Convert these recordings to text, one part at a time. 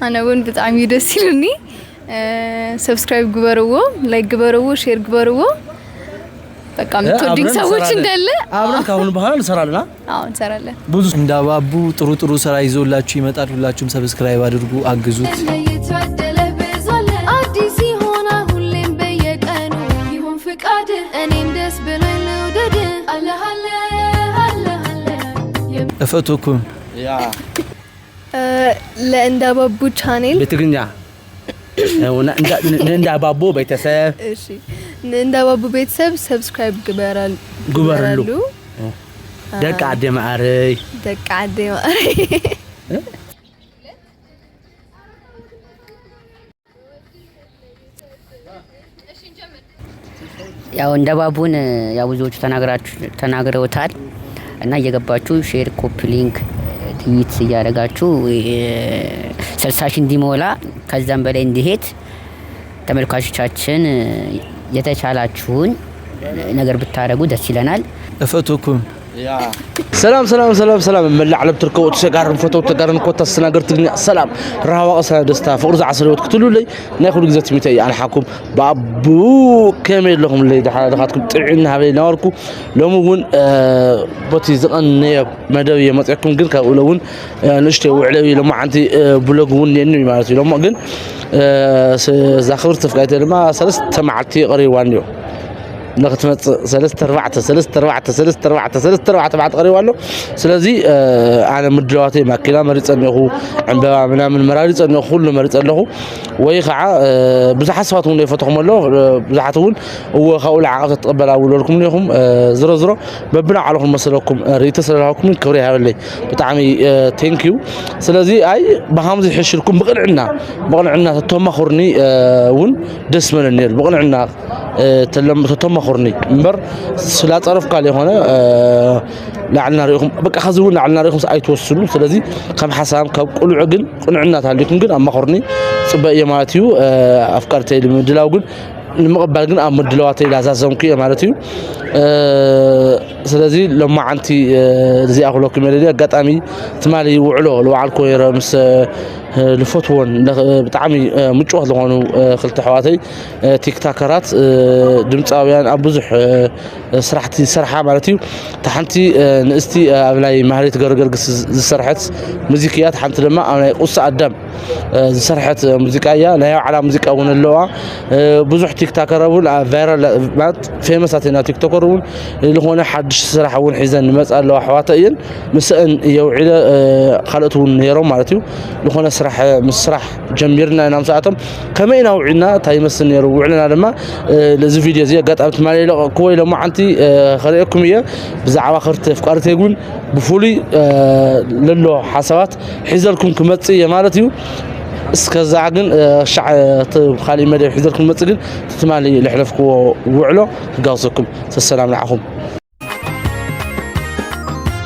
ኣነ እውን ብጣዕሚ እዩ ደስ ኢሉኒ። Subscribe ግበርዎ፣ like ግበርዎ፣ share ግበርዎ። በቃ የምትወዱኝ አብረን ሰዎች እንሰራለን። እንዳለ አብረን ካሁን በኋላ እንሰራለን። አዎ እንሰራለን። ብዙ እንዳባቡ ጥሩ ጥሩ ስራ ይዞላችሁ ይመጣል። ሁላችሁም subscribe አድርጉ፣ አግዙት። ለይታደለ ብዙ አለ፣ አዲስ ይሆናል ሁሌም በየቀኑ። ይሁን ፍቃድ፣ እኔም ደስ ብሎኝ ልውደድ። አለ አለ አለ አለ። እፈቶኩም። ያ። ለእንዳባቡ ቻኔል በትግርኛ እንዳባቦ ቤተሰብ። እሺ፣ እንዳባቡ ቤተሰብ subscribe ግበራል ግበረሉ። ደቂ ዓዲ ማዕረይ። ደቂ ዓዲ ማዕረይ። ያው እንደ ባቡን ያው ብዙዎቹ ተናግራችሁ ተናግረውታል እና እየገባችሁ share፣ copy link፣ tweet እያደረጋችሁ 60,000 እንዲሞላ ከዛም በላይ እንዲሄድ ተመልካቾቻችን የተቻላችሁን ነገር ብታደርጉ ደስ ይለናል። እፈቶኩም። ሰላም ሰላም ሰላም ሰላም፣ መላእ ዓለም ትርከቡ ተጋርን ፈተው ተጋርን ኮታ ተናገር ትግርኛ፣ ሰላም፣ ራህዋ፣ ቅሳነት፣ ደስታ፣ ፍቅሪ ዝዓሰለ ህይወት ክትህልውለይ ናይ ኩሉ ግዜ ትምኒተይ እዩ። ኣንሓኩም ብኣቡ ከመይ ኣለኹም ለይ ድኻትኩም ጥዕና ሃበይ ነበርኩ። ሎሚ እውን በቲ ዝቐነየ መደብ እየ መፅአኩም፣ ግን ካብኡ እውን ንእሽተይ ውዕለ እዩ። ሎማዓንቲ vlog እውን እኒአኒ እዩ ማለት እዩ። ሎሞ ግን እዛ ክብርቲ ተፍቃሪተይ ድማ 3 መዓልቲ ቀሪብዋ እኒኦ ንክትመፅእ። 3 4 3 4 3 4 3 4 መዓልቲ ቀሪቡ ኣሎ። ስለዚ ኣነ ምድለዋተይ ማኪና መሪፀ እኒኹ፣ ዕምበባ ምናምን መራሪፀ እኒኹ፣ ኩሉ መሪፀ ኣለኹ። ወይ ከዓ ብዙሓት ሰባት እውን ዘይፈትኹም ኣሎ፣ ብዙሓት እውን እወ ካብኡ ለዓቐብ ተትቐበላ ውለልኩም እኒኹም። ዝሮ ዝሮ በብናዕለኹም መሰለኩም ርእቶ ስለዝሃብኩም ክብሪ ይሃበለይ፣ ብጣዕሚ thank you። ስለዚ ኣይ ብከምዚ ሕሽልኩም ብቕንዕና ብቕንዕና ተተማኽሩኒ እውን ደስ መለኒ ነይሩ። ብቕንዕና ተተማኽሩኒ እምበር ስላፀረፍካ ዘይኮነ ላዕልና ሪኢኹም በቃ ከዚ እውን ላዕልና ሪኢኹም ኣይትወስኑ። ስለዚ ከም ሓሳብ ካብ ቁልዑ ግን ቅንዕና ተሃልይኩም ግን ኣማኽሩኒ ፅበ እየ ማለት እዩ። ኣፍቃርተይ ንምድላው ግን ንምቕባል ግን ኣብ ምድለዋተይ ላዛዘምኩ እየ ማለት እዩ። ስለዚ ሎማዓንቲ እዚኣ ክብለኩም እየ ደልየ። ኣጋጣሚ ትማሊ ውዕሎ ዝወዓልኩ ነይረ ምስ ዝፈትዎን ብጣዕሚ ምጩዋት ዝኾኑ ክልተ ኣሕዋተይ ቲክታከራት ድምፃውያን፣ ኣብ ብዙሕ ስራሕቲ ዝሰርሓ ማለት እዩ። እታ ሓንቲ ንእስቲ ኣብ ናይ ማህሌት ገርገርግስ ዝሰርሐት ሙዚቃ እያ። እታ ሓንቲ ድማ ኣብ ናይ ቁሳ ኣዳም ዝሰርሐት ሙዚቃ እያ። ናይ ባዕላ ሙዚቃ እውን ኣለዋ። ብዙሕ TikToker እውን viral ማለት famous ኣት ኢና። TikToker እውን ዝኾነ ሓድሽ ስራሕ እውን ሒዘን ንመፅእ ኣለዋ ኣሕዋተይ እየን። ምስአን እየ ውዒለ፣ ካልኦት እውን ነይሮም ማለት እዩ። ዝኾነ ስራሕ ምስ ስራሕ ጀሚርና ኢና ምስኣቶም። ከመይ ኢና ውዒልና፣ እንታይ ይመስል ነይሩ ውዕልና ድማ እዚ ቪድዮ እዚ ኣጋጣሚ ትማሊ ለቐቅዎ ሎማዓንቲ ከርእየኩም እየ። ብዛዕባ ክርቲ ኣፍቃሪተይ እውን ብፍሉይ ለሎ ሓሳባት ሒዘልኩም ክመፅእ እየ ማለት እዩ። እስከዛ ግን ሻዕ ካሊእ መደብ ሒዘልኩም ክመፅእ ግን ትማሊ ዘሕለፍክዎ ውዕሎ ክጋውሰኩም። ሰላም ንዓኹም።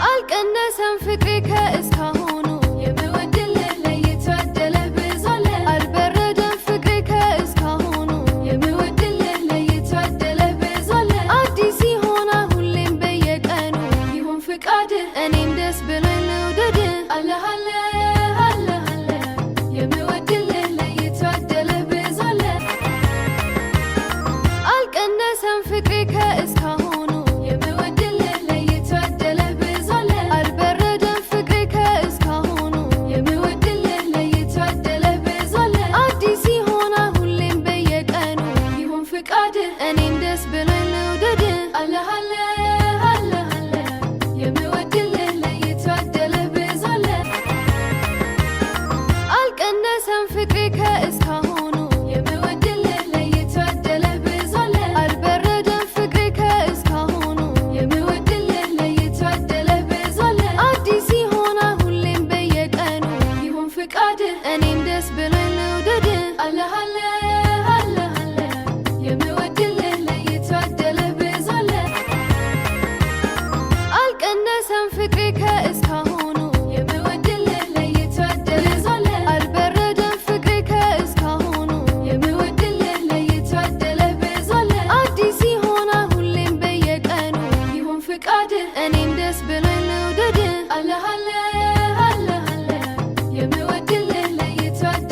አልቀነሰም ፍቅሬ ከእስካሁኑ፣ የምወድልህ ለይታደለ ብዙ አለ። አልበረደም ፍቅሬ ከእስካሁኑ፣ የምወድልህ ለይታደለ ብዙ አለ። አዲስ ይሆናል ሁሌም በየቀኑ፣ ይሁን ፍቃድ፣ እኔም ደስ ብሎኝ ልውደድ። አለ አለ አለ አለ፣ የምወድልህ ለይታደለ ብዙ አለ። አልቀነሰም ፍቅሬ ከእስካሁኑ፣ የምወድልህ ለይታደለ ብዙ አለ። አልበረደም ፍቅሬ ከእስካሁኑ፣ የምወድልህ ለይታደለ ብዙ አለ። አዲስ ይሆናል ሁሌም በየቀኑ፣ ይሁን ፍቃድ፣ እኔም ደስ ብሎኝ ልውደድ። አለ አለ አለ አለ፣ የምወድልህ ለይታደለ ብዙ አለ። አልቀነሰም ፍቅሬ ከእስካሁኑ፣ የምወድልህ ለይታደለ ብዙ አለ። አልበረደም ፍቅሬ ከእስካሁኑ፣ የምወድልህ ለይታደለ ብዙ አለ። አዲስ ይሆናል ሁሌም በየቀኑ፣ ይሁን ፍቃድ፣ እኔም ደስ ብሎኝ ልውደድ። አለ አለ አለ አለ፣ የምወድልህ ለይታደለ ብዙ አለ። አልቀነሰም ፍቅሬ ከእስካሁኑ፣ የምወድልህ ለይታደለ ብዙ አለ። አልበረደም ፍቅሬ ከእስካሁኑ፣ የምወድልህ ለይታደለ ብዙ አለ። አዲስ ይሆናል ሁሌም በየቀኑ፣ ይሁን ፍቃድ፣ እኔም ደስ ብሎኝ ልውደድ። አለ አለ አለ አለ፣ የምወድልህ ለይታደለ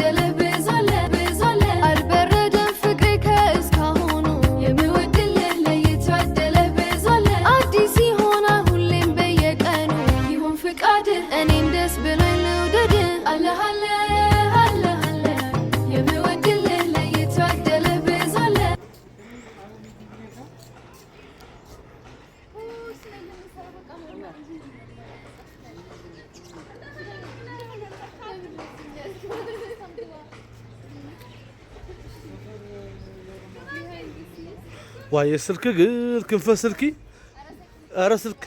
ዋይ ስልክ ግን ክንፈ ስልኪ ኧረ ስልክ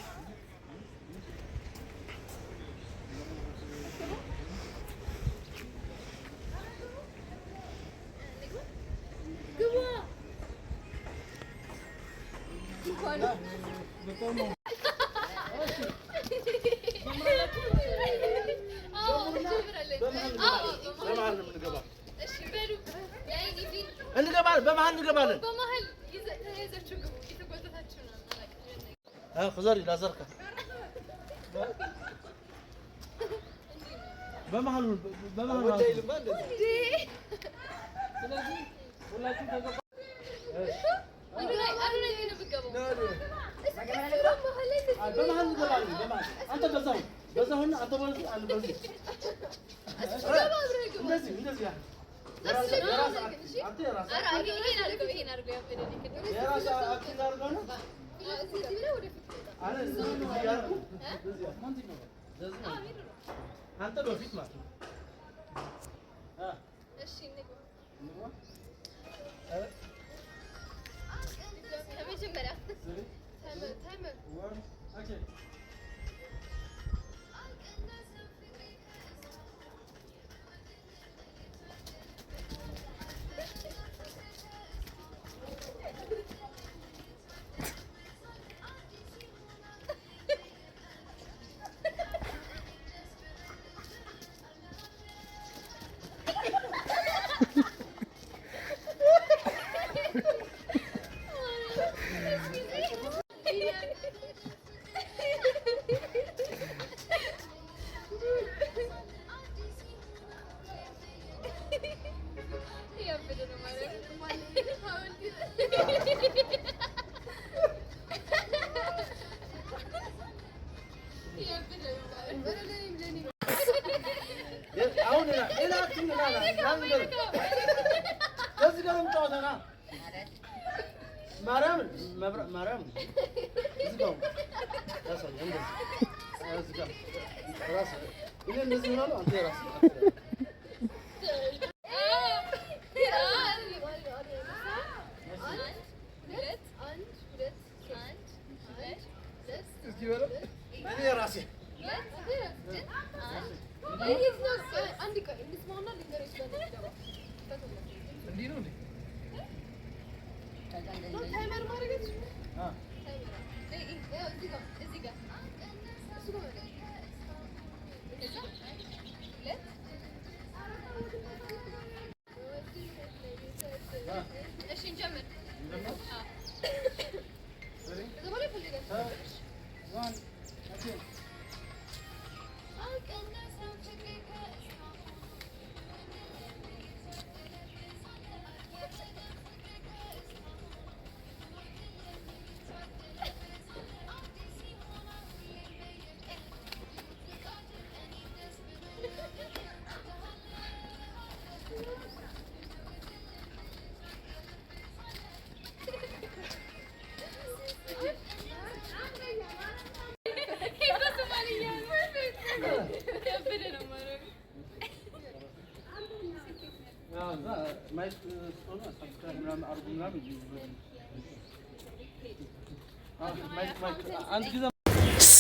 እንገባለን። በመሀል እንገባለን። ዘሪ ላዘርካ በመሀል በመሀል እንገባለን። አንተ በዛው በዛው አንተ በዚህ አንተ በዚህ እንደዚህ እንደዚህ አንተ በፊት ማለት ነው።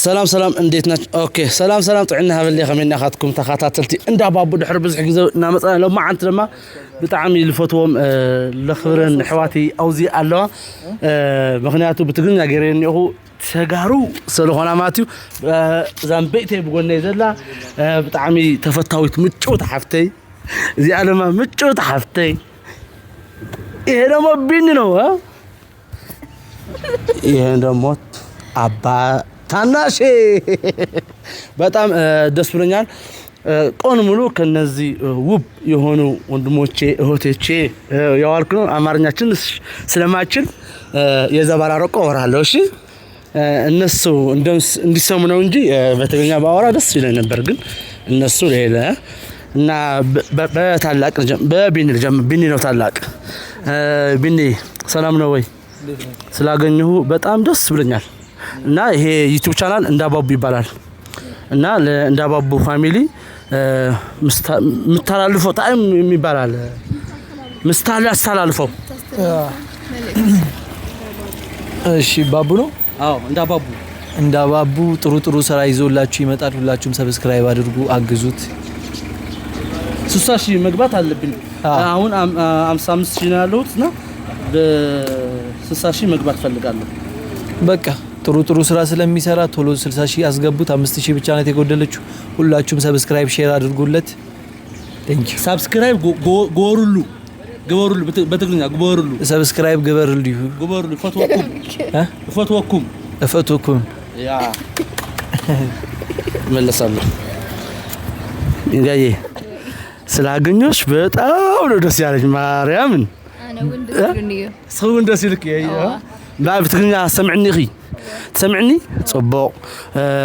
ሰላም ሰላም እንዴት ናችሁ? Okay ሰላም ሰላም ጥዕና ሃበለይ ከመይ ናኻትኩም ተኸታተልቲ እንዳባቡ ድሕሪ ብዙሕ ግዜ እናመፅና ሎማዓንቲ ድማ ብጣዕሚ ዝፈትዎም ለኽብረን ኣሕዋተይ ኣብዚ ኣለዋ። ምክንያቱ ብትግርኛ ገይረ እኒአኹ ተጋሩ ስለኾና ማለት እዩ። እዛ እምበይተይ ብጎነይ ዘላ ብጣዕሚ ተፈታዊት ምጭውቲ ሓፍተይ፣ እዚኣ ድማ ምጭውቲ ሓፍተይ፣ ይሄ ደግሞ ቢኒ ነው። ይሄ ደግሞ አባ ታናሼ በጣም ደስ ብሎኛል። ቀን ሙሉ ከነዚህ ውብ የሆኑ ወንድሞቼ እህቶቼ የዋልኩ ነው። አማርኛችን ስለማችል የዘበራረቁ አወራለሁ። እሺ እነሱ እንዲሰሙ ነው እንጂ በትግርኛ ባወራ ደስ ይለኝ ነበር፣ ግን እነሱ ሌላ እና በታላቅ በቢኒ ቢኒ ነው ታላቅ። ቢኒ ሰላም ነው ወይ? ስላገኘሁ በጣም ደስ ብሎኛል። እና ይሄ YouTube channel እንዳባቡ ይባላል። እና ለእንዳባቡ family የምታላልፈው ጣዕም የሚባል አለ። ምስታላስተላልፈው እሺ ባቡ ነው። አዎ እንዳባቡ እንዳባቡ ጥሩ ጥሩ ስራ ይዞላችሁ ይመጣል። ሁላችሁም subscribe አድርጉ፣ አግዙት። 60,000 መግባት አለብን። አሁን 55,000 ነው ያለሁት እና በ60,000 መግባት ፈልጋለሁ። በቃ ጥሩ ጥሩ ስራ ስለሚሰራ ቶሎ 60,000 አስገቡት። 5,000 ብቻ ናት የጎደለችው። ሁላችሁም subscribe፣ share አድርጉለት። Thank you። Subscribe ጎሩሉ ግበሩሉ፣ በትግርኛ ግበሩሉ፣ Subscribe ግበርሉ፣ ግበሩሉ። ፈትወኩም ፈትወኩም እፈትወኩም። Yeah መለሳለሁ። እንጋዬ ስላገኘሁሽ በጣም ነው ደስ ያለኝ። ማርያምን ሰውን ደስ ይልክ። ብትግርኛ ሰምዕኒ ኺ ትሰምዕኒ ፅቡቅ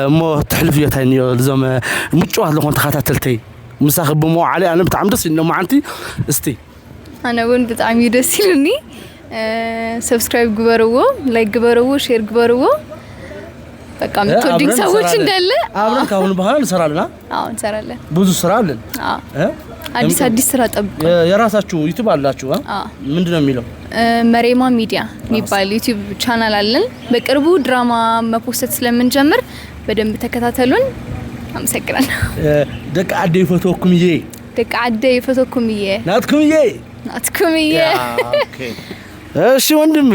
እሞ ትሕልፍ እዮ እንታይ እኒኦ እዞም ምጭዋት ዝኾኑ ተኸታተልተይ ምሳኺ ብምውዓለ ኣነ ብጣዕሚ ደስ ኢሉኒ ሎማዓንቲ እስቲ። ኣነ እውን ብጣዕሚ እዩ ደስ ኢሉኒ። Subscribe ግበርዎ፣ like ግበርዎ፣ share ግበርዎ። በቃ የምትወዱኝ ሰዎች እንዳለ አብረን ካሁን በኋላ እንሰራለን። አዎ እንሰራለን። ብዙ ስራ አለን። አዎ አዲስ አዲስ ስራ ጠብቁ። የራሳችሁ YouTube አላችሁ? ምንድን ነው የሚለው? መሬማ ሚዲያ የሚባል YouTube channel አለን። በቅርቡ ድራማ መፖሰት ስለምንጀምር በደንብ ተከታተሉን። አመሰግናለሁ። ደቂ ዓደይ ይፈትወኩም እየ። ደቂ ዓደይ ይፈትወኩም እየ። ናትኩም እየ። ናትኩም እየ። እሺ ወንድሜ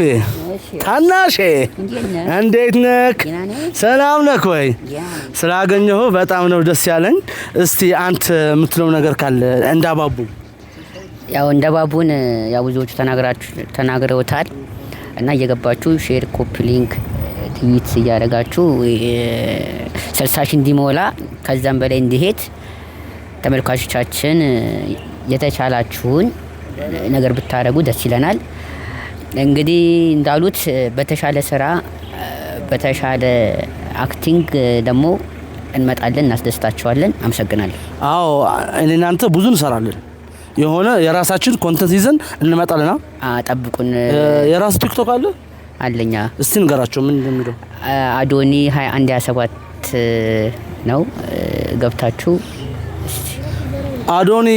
ታናሼ እንዴት ነክ? ሰላም ነክ ወይ? ስላገኘሁ በጣም ነው ደስ ያለኝ። እስቲ አንተ የምትለው ነገር ካለ እንዳባቡ። ያው እንዳባቡን ያው ብዙዎቹ ተናግረውታል እና እየገባችሁ share፣ copy link፣ tweet እያደረጋችሁ 60,000 እንዲሞላ ከዛም በላይ እንዲሄድ ተመልካቾቻችን የተቻላችሁን ነገር ብታደርጉ ደስ ይለናል። እንግዲህ እንዳሉት በተሻለ ስራ በተሻለ acting ደግሞ እንመጣለን፣ እናስደስታችኋለን። አመሰግናለሁ። አዎ እኔ እናንተ ብዙ እንሰራለን። የሆነ የራሳችን content ይዘን እንመጣለና ጠብቁን። የራሱ TikTok አለ? አለኛ። እስቲ ንገራቸው ምን እንደሚለው። አዶኒ 21 27 ነው። ገብታችሁ አዶኒ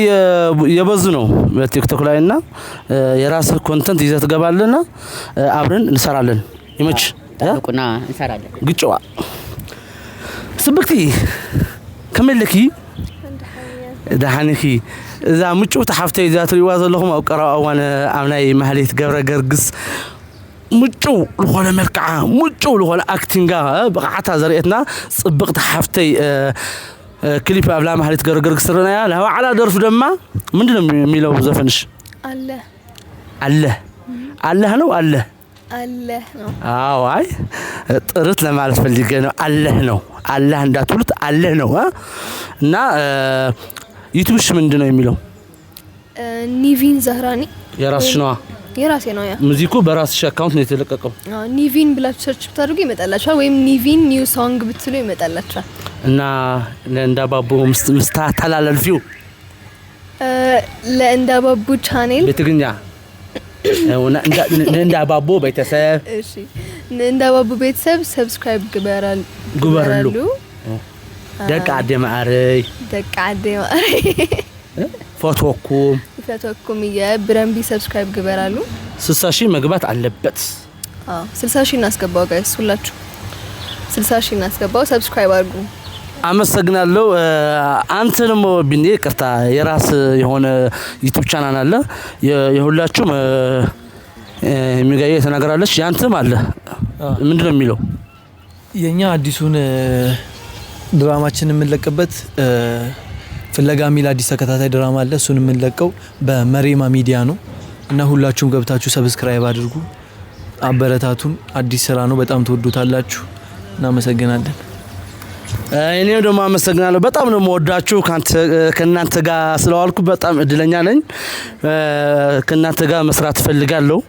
የበዙ ነው በ TikTok ላይ እና የራስህ content ይዘህ ትገባለህና አብረን እንሰራለን። ይመች። ጠብቁና እንሰራለን። ግጭዋ ስብክቲ ከመለኪ ደሓኒኺ? እዛ ምጭውቲ ሓፍተይ እዛ ትሪእዋ ዘለኹም ኣብ ቀረባ እዋን ኣብ ናይ ማህሌት ገብረ ገርግስ ምጩው ዝኾነ መልክዓ ምጩው ዝኾነ acting ኣ ብቕዓታ ዘርእየትና ፅብቕቲ ሓፍተይ clip ኣብላ ማህሌት ገብረ ገርግስ ረናያ ባዕላ ደርፊ ድማ ምንድን ነው የሚለው ዘፈንሽ? አለ። አለ አለህ ነው አለ። አለህ ነው። አዎ አይ ጥርት ለማለት ፈልጌ ነው። አለህ ነው፣ አለህ እንዳትሉት አለህ ነው። እና YouTube ሽ ምንድን ነው የሚለው? ኒቪን ዘህራኒ። የራስሽ ነዋ? የራሴ ነው። Yeah። Music ኡ በራስሽ account ነው የተለቀቀው? አዎ ኒቪን ብላችሁ search ብታደርጉ ይመጣላችኋል፣ ወይም ኒቪን new song ብትሉ ይመጣላችኋል። እና ለእንዳባቡ ምስታ ተላለልፊው ለእንዳባቡ ቻኔል በትግርኛ ለእንዳባቡ ቤተሰብ። እሺ እንዳባቡ ቤተሰብ subscribe ግበራል ግበርሉ። ደቂ ዓዲ ማዕረይ። ደቂ ዓዲ ማዕረይ። ፈትወኩም። ፈትወኩም እየ ብረንቢ subscribe ግበራሉ። 60,000 መግባት አለበት። አዎ 60,000 እናስገባው guys፣ ሁላችሁ 60,000 እናስገባው፣ subscribe አድርጉ። አመሰግናለሁ። አንተ ደግሞ ቢኔ ይቅርታ የራስ የሆነ YouTube channel አለ። የሁላችሁም የሚጋየ ተናገራለች። ያንተም አለ። ምንድነው የሚለው? የኛ አዲሱን ድራማችን የምንለቅበት ፍለጋ የሚል አዲስ ተከታታይ ድራማ አለ። እሱን የምንለቀው በመሬማ ሚዲያ ነው እና ሁላችሁም ገብታችሁ subscribe አድርጉ፣ አበረታቱን። አዲስ ስራ ነው፣ በጣም ትወዱታላችሁ። እናመሰግናለን። እኔም ደግሞ አመሰግናለሁ። በጣም ነው የምወዳችሁ። ከእናንተ ጋር ስለዋልኩ በጣም እድለኛ ነኝ። ከእናንተ ጋር መስራት እፈልጋለሁ።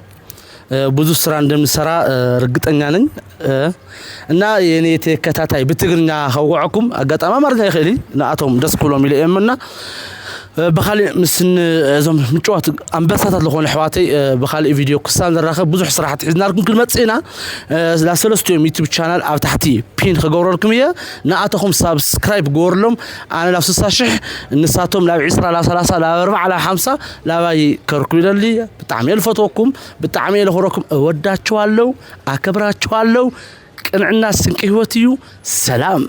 ብዙ ስራ እንደምሰራ እርግጠኛ ነኝ። እና የኔ ተከታታይ ብትግርኛ ከውዕኩም ኣጋጣሚ ኣማርኛ ይኽእል ንኣቶም ደስ ክብሎም ኢለ እዮም እና ብካሊእ ምስ እዞም ምጭዋት ኣንበሳታት ዝኾኑ ኣሕዋተይ ብካሊእ ቪድዮ ክሳብ ንራኸብ ብዙሕ ስራሕቲ ሒዝናልኩም ክንመፅእ ኢና። ሰለስቲኦም YouTube channel ኣብ ታሕቲ pin ክገብረልኩም እየ። ንኣተኹም subscribe ግበርሎም። ኣነ ናብ 60 ሽሕ፣ ንሳቶም ናብ 20፣ ናብ 30፣ ናብ 40፣ ናብ 50 ላባይ ከርኩ ይደሊ። ብጣዕሚ እየ ዝፈትወኩም፣ ብጣዕሚ እየ ዘኽብረኩም። እወዳችኋለሁ፣ አከብራችኋለሁ። ቅንዕና ስንቂ ህይወት እዩ። ሰላም።